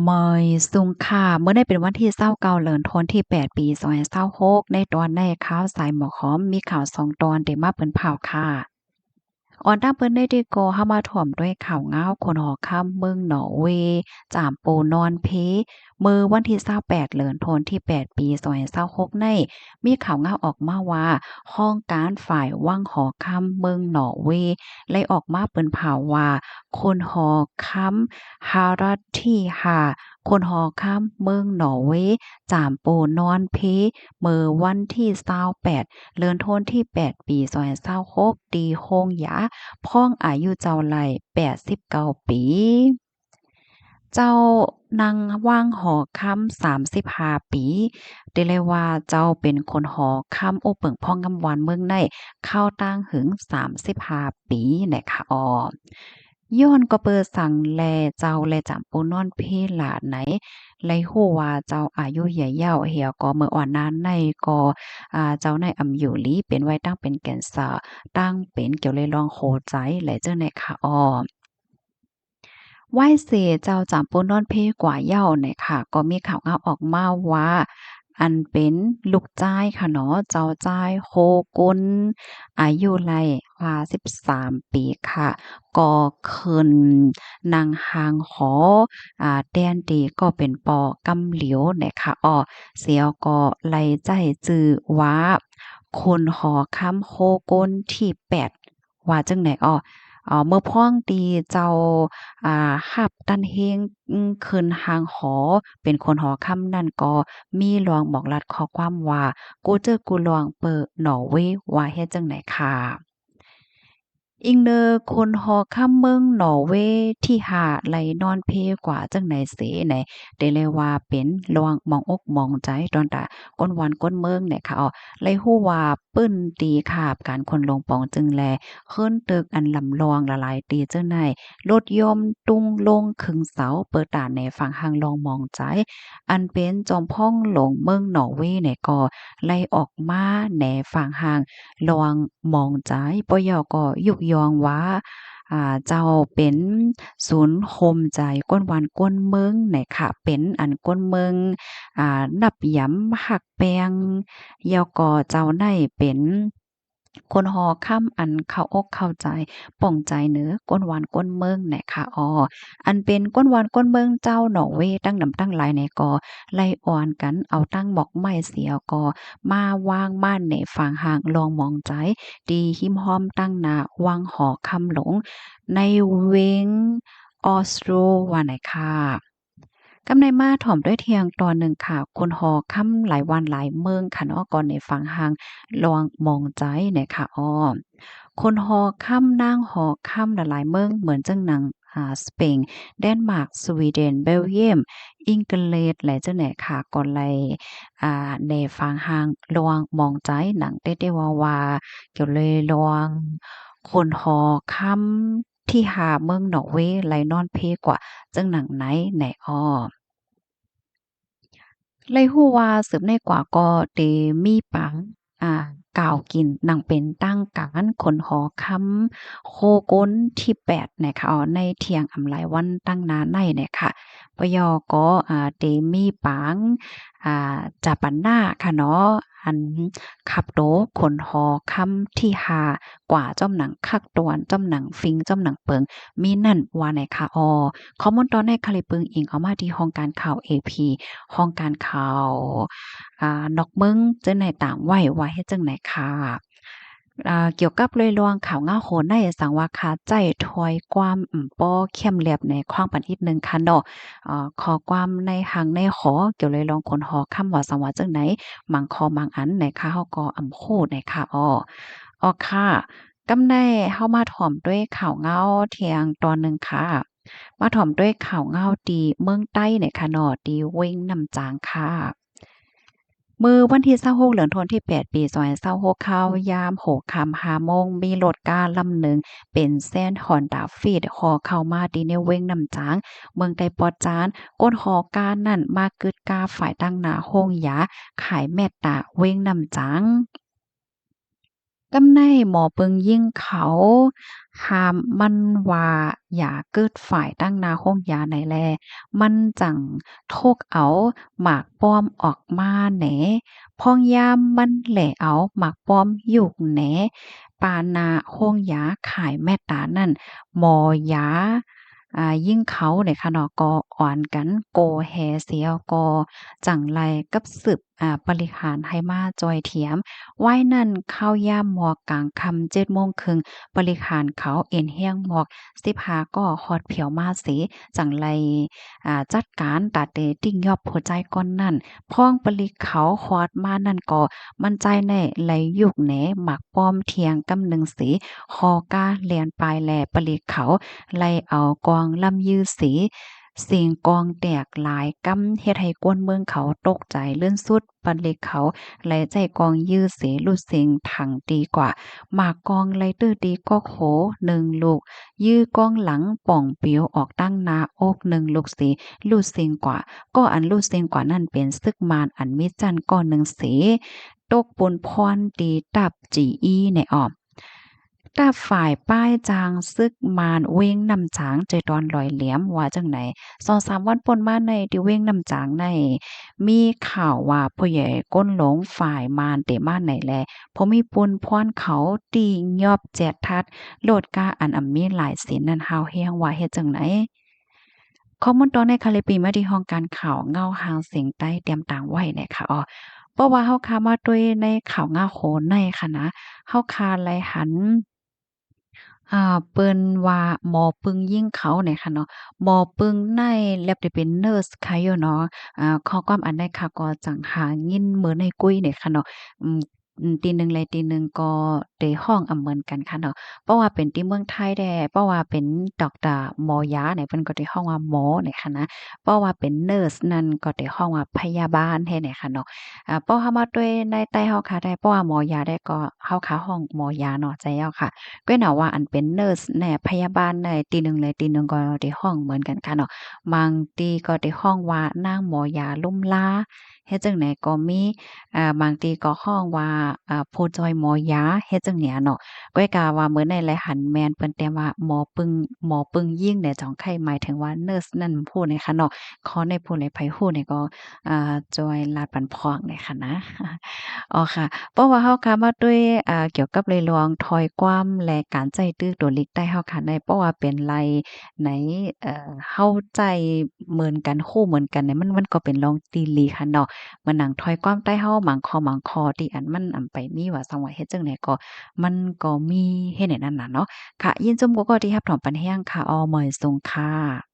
ມາຍສຸງຄ່າ ມື້ນີ້ເປັນວັນທີຊາວເກົ້າ ເດືອນທັນວາທີແປດ ປີສອງພັນຊາວຫົກ ໃນຕອນໃນຂ່າວສາຍໝໍຄອມ ມີຂ່າວສອງຕອນເດມາເປັນຂ່າວຄ່າ. ອອນຕາມເປີດໃນທີ່ກໍເຮົາມາຖ້ອມດ້ວຍຂ່າວງາວ ຄົນຫໍຄຳເມືອງນໍເວ ຈາມປູນອນເພ ມື້ວັນທີຊາວແປດ ເດືອນທັນວາທີແປດ ປີສອງພັນຊາວຫົກ ໃນ ມີຂ່າວງາວອອກມາວ່າ ຫ້ອງການຝ່າຍວັງຫໍຄຳເມືອງນໍເວ ໄດ້ອອກມາເປີນເຜີາວ່າ ຄົນຫໍຄຳຮາລັດທີຫ້າ ຄົນຫໍຄຳເມືອງນໍເວ ຈາມປູນອນເພ ເມື່ອວັນທີຊາວແປດ ເດືອນທັນວາທີແປດ ປີສອງພັນຊາວຫົກ ທີ່ໂຮງຢາ ພ້ອງອາຍຸເຈົ້າໄດ້ແປດສິບເກົ້າປີ. ເຈົ້ານັ່ງວັງຫໍຄຳສາມສິບຫ້າປີ ທີ່ເລີຍວ່າເຈົ້າເປັນຄົນຫໍຄຳອຸເປິງພ້ອງງາມວານເມືອງໃນ ເຂົ້າຕັ້ງເຖິງສາມສິບຫ້າປີແນ່ຄ່ະອໍ. ຍ້ອນກໍເປີດສັງແລ ເຈົ້າແລຈາມປູນອນເພລາໃນ ໄດ້ຮູ້ວ່າເຈົ້າອາຍຸໃຫຍ່ເຍົາ ແລ້ວກໍເມື່ອອອນໜ້າໃນກໍ ອາ ເຈົ້າໃນອຳຢູ່ຫຼີ ເປັນໄວຕັ້ງເປັນແກນເສື້ອ ຕັ້ງເປັນກ່ຽວເລີຍລອງຫົວໃຈ ແລະ ເຈົ້າໃນຄ່ະອໍ. ໄວເສເຈົ້າຈາມປູນອນເພກວ່າເຍົາແນ່ຄ່ະ ກໍມີຂ່າວງາວອອກມາວ່າ ອັນເປັນລູກຊາຍຄ່ະເນາະ ເຈົ້າຊາຍໂຮກຸນ ອາຍຸໄດ້ຫ້າສິບສາມປີຄ່ະ ກໍຂຶ້ນນັ່ງຮ່າງຫໍ ອາ ແທນທີ່ກໍເປັນປໍກຳຫຼຽວແນ່ຄ່ະອໍ ແລ້ວກໍໄດ້ໃຊ້ຊື່ວ່າ ຄົນຫໍຄຳໂຮກຸນທີແປດ ວ່າຈັ່ງໃດອໍ ເອີ ເມື່ອພ້ອງທີ່ເຈົ້າ ອາ ຮັບຕັນເຮງ ອືມ ຂຶ້ນຮ່າງຫໍ ເປັນຄົນຫໍຄຳນັ້ນ ກໍມີລອງບອກລັດຂໍ້ຄວາມວ່າ ກູເຈີກູລອງເປີນໍເວ ວ່າເຮັດຈັ່ງໃດຄ່ະ. ອີງເນີຄົນຫໍຄຳເມືອງນໍເວທີຫ້າ ໄດ້ນອນເພກວ່າຈັ່ງໃດເສແນ່ ໄດ້ເລີຍວ່າເປັນລອງມອງອົກມອງໃຈ ຕ້ອນຕາຄົນວານຄົນເມືອງແນ່ຄ່ະອໍ ໄດ້ຮູ້ວ່າ ປຶ້ນຕີຂາບການຂົນລົງປອງຈຶ່ງແລ ເຮືອນຕຶກອັນລຳລອງຫຼາຍໆຕີເຈົ້າໃນ ລົດຍ່ອມຕຸງລົງຄຶ່ງເສົາ ເປີດຕາແນຟັງຮ່າງລອງມອງໃຈ ອັນເປັນຈອມພອງຫຼວງເມືອງນໍເວແນກໍໄດ້ອອກມາແນຟັງຮ່າງລອງມອງໃຈ ປະເຍົາກໍຍຸກຍ້ອງວ່າ ອາ ເຈົ້າເປັນສູນໂຮມໃຈຄົນວານຄົນເມືອງແນຂະ ເປັນອັນຄົນເມືອງ ອາ ນັບຢຳຮັກ ແປງ ແລ້ວກໍເຈົ້າໃນເປັນຄົນຫໍຄຳອັນເຂົ້າອົກເຂົ້າໃຈ ປອງໃຈເໜີຄົນວານຄົນເມືອງແນຂະອໍ ອັນເປັນຄົນວານຄົນເມືອງເຈົ້ານໍເວຕັ້ງນຳຕັ້ງຫຼາຍແນກໍໄດ້ອ່ອນກັນເອົາຕັ້ງໝອກໄມ້ສຽວກໍມາວາງມາແນຟັງຮ່າງລອງມອງໃຈ ທີ່ຮິມຮ່ອມຕັ້ງໜ້າວັງຫໍຄຳຫຼວງ ໃນເວັງອອສໂຕຣວ່າໃນຄ່ະ. ກຳໃນມາຖອມດ້ວຍທ່ຽງຕອນໜຶ່ງຄ່ະ ຄົນຫໍຄຳຫຼາຍວັນຫຼາຍເມືອງຄ່ະເນາະ ກໍໃນຟັງຮ່າງລອງມອງໃຈແນຂະອໍ ຄົນຫໍຄຳ ນາງຫໍຄຳຫຼາຍໆເມືອງ ເໝືອນຈັ່ງໜັງ ອາ ສະເປນ ແດນມາກ ສະວີເດັນ ເບລຢ້ຽມ ອັງກິດ ແລະ ເຈົ້າແນຂະ ກໍໄດ້ ອາ ແນຟັງຮ່າງລອງມອງໃຈ ໜັງເຕເຕວ່າວ່າ ກ່ຽວເລີຍລອງຄົນຫໍຄຳ ທີຫ້າເມືອງນໍເວໄດ້ນອນເພກວ່າຈັ່ງໜັງໃນແນອໍ ໄດ້ຮູ້ວ່າສືບໃນກວ່າກໍເຕມີປາງ ອາ ກ່າວກິນໜັງເປັນທາງການ ຄົນຫໍຄຳໂຄກົນທີແປດແນຂະ ໃນທ່ຽງອຳຫຼາຍວັນຕັ້ງໜ້າໃນແນຂະ ປະເຍົາກໍ ອາ ເຕມີປາງ ອາ ຈາປະນາຂະເນາະ ອັນຂັບໂຕຄົນຫໍຄຳທີຫ້າ ກວ່າ ຈ້ອມໜັງຄັກຕວນ ຈ້ອມໜັງຟິງ ຈ້ອມໜັງເປິງ ມີນັ້ນວ່າໃນຄ່ະອໍ ຂໍ້ມູນຕອນໃນຄະລິບປຶງອີງເອົາມາທີ່ຫ້ອງການຂ່າວເອພີ ຫ້ອງການຂ່າວ ອາ ນອກເມືອງ ເຈົ້າໃນຕາມໄວ້ວ່າເຮັດຈັ່ງໃດຄ່ະ ອາ ກ່ຽວກັບເລື່ອງລາວຂ່າວງາວໂຫໃນ ສັງວ່າຂ້າໃຈຖ້ອຍຄວາມ ອາ ບໍ່ແຄມລຽບໃນຄວາມປັນອີກໜຶ່ງຄ່ະເນາະ ອາ ຂໍ້ຄວາມໃນຮັ່ງໃນຂໍ ກ່ຽວເລື່ອງລາວຄົນຫໍຄຳວ່າສັງວ່າຈັ່ງໃດ ບາງຂໍ້ບາງອັນໃນຄ່ະ ເຮົາກໍອຳຮູ້ໃນຄ່ະອໍ ອໍ ຄ່ະ ກຳໃນເຮົາມາຖອມດ້ວຍຂ່າວງາວທ່ຽງຕອນໜຶ່ງຄ່ະ ມາຖອມດ້ວຍຂ່າວງາວທີ່ເມືອງໃຕ້ໃນຄ່ະເນາະ ທີ່ເວັງນ້ຳຈາງຄ່ະ ມື້ວັນທີຊາວຫົກ ເດືອນທັນວາທີແປດ ປີສອງພັນຊາວຫົກ ຄາວຍາມຫົວຄ່ຳຫ້າໂມງ ມີລົດກາລຳໜຶ່ງເປັນແຊນຮອນດາຟີດ ຫໍ່ເຂົ້າມາທີ່ໃນເວັງນ້ຳຈາງ ເມືອງໃຕ້ປອດຈານ ຄົນຫໍການັ້ນມາກຶດກາຝ້າຍຕັ້ງໜ້າໂຮງຢາຂາຍແມັດຕາເວັງນ້ຳຈາງ. ກຳໃນໝໍປຶງຍິງເຂົາຫ້າມມັນວ່າ ຢ່າເກີດຝ້າຍຕັ້ງໜ້າໂຮງຢາໃນແລ ມັນຈັ່ງທົກເອົາໝາກປ້ອມອອກມາແໜ ພອງຍາມມັນແຫຼເອົາໝາກປ້ອມຢຸກແໜ ປາໜ້າໂຮງຢາຂາຍແມັດຕານັ້ນ ໝໍຢາ ອາ ຍິງເຂົາເນຍຄະເນາະ ກໍອອນກັນໂກແຮເສຍ ກໍຈັ່ງໄລ່ກັບສືບ ອາ ບໍລິຫານໃຫ້ມາຈ່ອຍຖຽມ. ວາຍນັ້ນ ຂ່າວຍາມໝອກກາງຄ່ຳເຈັດໂມງເຄິ່ງ ບໍລິຫານເຂົາເອັນຮຽງໝອກສິບຫ້າກໍຮອດຜຽວມາເສ ຈັ່ງໄລ່ ອາ ຈັດການຕາເຕຕິງຍອບຜູ້ຊາຍກ່ອນນັ້ນ. ພອງປະລິກເຂົາຮອດມານັ້ນກໍ ມັນໃຈໃນໄລ່ຍຸກແໜ ໝາກປ້ອມທຽງກຳໜຶ່ງເສ ຮອກາແລ່ນປາຍແລ ປະລິກເຂົາໄລ່ເອົາກອງລຳຢືເສ ເສງກອງແຕກຫຼາຍກຳ ເຮັດໃຫ້ກວນເມືອງເຂົາຕົກໃຈ. ເລື່ອນສຸດ ປະລິກເຂົາໄລ່ໃຊ້ກອງຢືເສ ລຸດເສັງຖັງຕີກວ່າ ໝາກກອງໄລ່ຕື້ຕີກອກໂຫໜຶ່ງລູກ ຢືກອງຫຼັງປ່ອງປິວອອກຕັ້ງໜ້າອົກໜຶ່ງລູກເສ ຫຼຸດເສັງກວ່າ. ກໍອັນຫຼຸດເສັງກວ່ານັ້ນເປັນຊຶກມານອັນມີຈັນກໍໜຶ່ງເສ ຕົກປຸນພອນຕີຕັບຈີອີແນອອມ. ຕາຝ່າຍປ້າຍຈາງຊຶກມານເວັງນ້ຳຈາງ ເຈີດອນລອຍຫຼຽມ ວ່າຈັ່ງໃດ? ສອງສາມວັນປົນມາໃນທີ່ເວັງນ້ຳຈາງໃນ ມີຂ່າວວ່າຜູ້ໃຫຍ່ກົ້ນຫຼົງຝ່າຍມານເຕມາໃນແລ ພໍມີປຸນພອນເຂົາຕີຍອບແຈດທັດ ໂລດກາອັນອຳມີຫຼາຍເສນນັ້ນ ຮາວແຮງວ່າເຮັດຈັ່ງໃດ? ຂໍ້ມູນຕໍ່ໃນຄາລິບປີມາທີ່ຫ້ອງການຂ່າວເງົາຮ່າງສຽງໃຕ້ຕຽມຕາງໄວ້ແນະຄະອໍ. ເພາະວ່າເຮົາຄາມາຕຸ້ຍໃນຂ່າວເງົາໂຫໃນຄະນະ ເຮົາຄາໄລ່ຫັນ ອາ ເອີ້ນວ່າໝໍປຶງຍິງເຂົາແນະຄະເນາະ ໝໍປຶງໃນແລັບທີ່ເປັນເນີສຄະຢູ່ເນາະ. ອາ ຂໍ້ຄວາມອັນໃດຄະກໍຈັ່ງຫາຍິນເມີໃນກຸຍແນະຄະເນາະ ອືມ ອືມ ຕີໜຶ່ງແລະຕີໜຶ່ງກໍໄດ້ຮ້ອງອຳເໝືອນກັນຄະເນາະ. ເພາະວ່າເປັນທີ່ເມືອງໄທແດ່ ເພາະວ່າເປັນດັອກເຕີ ໝໍຢານີ້ ເພິ່ນກໍໄດ້ຮ້ອງວ່າໝໍນີ້ຄະນະ ເພາະວ່າເປັນເນີສນັ້ນກໍໄດ້ຮ້ອງວ່າພະຍາບານແທ້ນີ້ຄະເນາະ. ອາ ເພາະເຮົາມາດ້ວຍໃນໃຕ້ເຮົາຄະໄດ້ ເພາະວ່າໝໍຢາໄດ້ກໍເຮົາຄະຮ້ອງໝໍຢາເນາະ ໃຈເຮົາຄະ. ກໍເນາະວ່າອັນເປັນເນີສແດ່ ພະຍາບານແດ່ ຕີໜຶ່ງແລະຕີໜຶ່ງກໍໄດ້ຮ້ອງເໝືອນກັນຄະເນາະ. ບາງທີ່ກໍໄດ້ຮ້ອງວ່ານາງໝໍຢາລົ້ມລາ ເຮັດຈັ່ງໃດກໍມີ ອາ ບາງທີ່ກໍຮ້ອງວ່າ ອາ ຜູ້ຊ່ອຍໝໍຢາ ເຮັດຈັ່ງເນີ້ຍເນາະ. ກ້ອຍກະວ່າມື້ໃນໄລ່ຫັນແມ່ນເພິ່ນແຕ່ວ່າໝໍປຶງ ໝໍປຶງຍິງແດ່ ຈອງໄຄໝາຍເຖິງວ່າເນີສນັ້ນຜູ້ໃດຄະເນາະ. ຂໍໃນຜູ້ໃດໃຜຮູ້ນີ້ກໍ ອາ ຊ່ວຍລາດປັນພອງແດ່ຄະນະ. ອໍ ຄະ ເພາະວ່າເຮົາຄະມາດ້ວຍ ອາ ກ່ຽວກັບເລື່ອງລອງຖ້ອຍຄວາມ ແລະ ການໃຊ້ຕື້ໂຕເລກໃຕ້ເຮົາຄະໃນ ເພາະວ່າເປັນໄລ່ໃນ ເອີ ເຮົາໃຊ້ເໝືອນກັນ ຮູ້ເໝືອນກັນໃນ ມັນ ມັນກໍເປັນລອງທີ່ດີຄະເນາະ. ເໝືອນໜັງຖ້ອຍຄວາມໃຕ້ເຮົາ ບາງຂໍ້ບາງຂໍ້ທີ່ອັນມັນອຳໄປມີວ່າ ສັງວ່າເຮັດຈັ່ງໃດກໍ ມັນກໍມີເຮັດໃນນັ້ນນະເນາະ. ຄະ ຍິນຊົມກວ່າກໍທີ່ຮັບຖອມປັນແຮງຄະ ອໍ ໝອຍສົງຄະ.